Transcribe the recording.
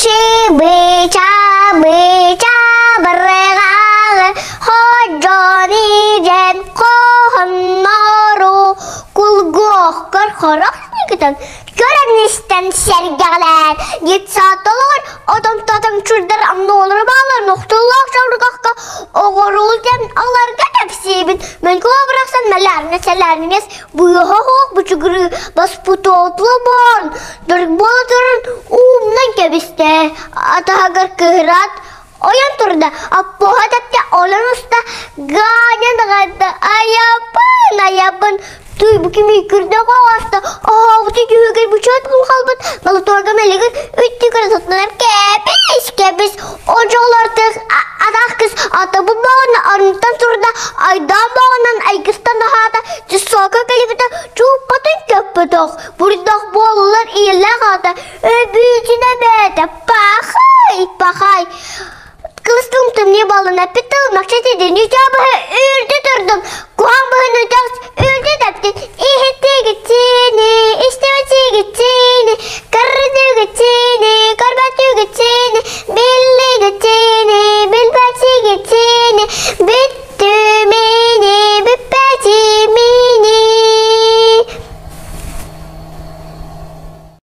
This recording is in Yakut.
Чыбы-чабы чабырҕаҕы Ходьон идьэн хоһоннору Кулгуохкар хорох ньыкытан Көрөн истэн сэргэҕэлээн Детсадталар отом-тотом чурдар амнолары баалар нохтуллаах чабырҕахха оҕоруул диэн аларга кэпсиибин Мөҥкө барахсан мэлээринэ сэлээринэс быыһа суох бучугуруу баспутуотлу буолан дорг буола туран уумнан кэбистэ атаһыгар кыһыраат ойон турда аппоһа тэптэ олон уста Ганя даҕатта айаппын айаппын Туй бу кими күрдэх оҕоста оһообуту дьүһүгэр бучуот булхалбыт молотуорга мэлигир үттүгэр сотунар кэбис кэбис одьолортых атах кыс атабы боҕуна арынтан турда айдаан боҕунан айгыстан аһаата чусока кэлибитэ чууппатын көппөтөх бурдах буоллар ийэлээх аата өбүүтүнэ бээтэ пахай пахай Кылыстым тымныы баллын эппит тыл макча тидини чабыһы.